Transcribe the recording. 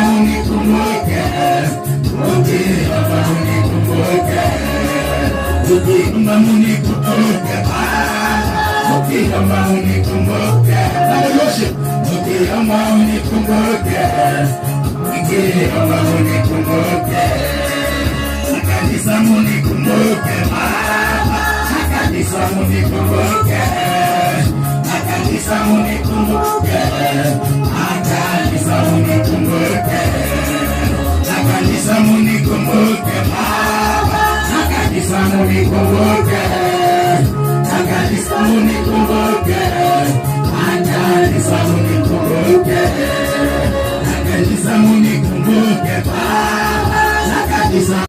Unikumbuke, ukiomba unikumbuke, ukiomba unikumbuke Baba, ukiomba unikumbuke. Hallelujah. Ukiomba unikumbuke, ukiomba unikumbuke, kanisa munikumbuke Baba, kanisa munikumbuke, kanisa munikumbuke, kanisa munikumbuke, kanisa munikumbuke Baba, kanisa munikumbuke, kanisa munikumbuke, kanisa munikumbuke, kanisa munikumbuke Baba.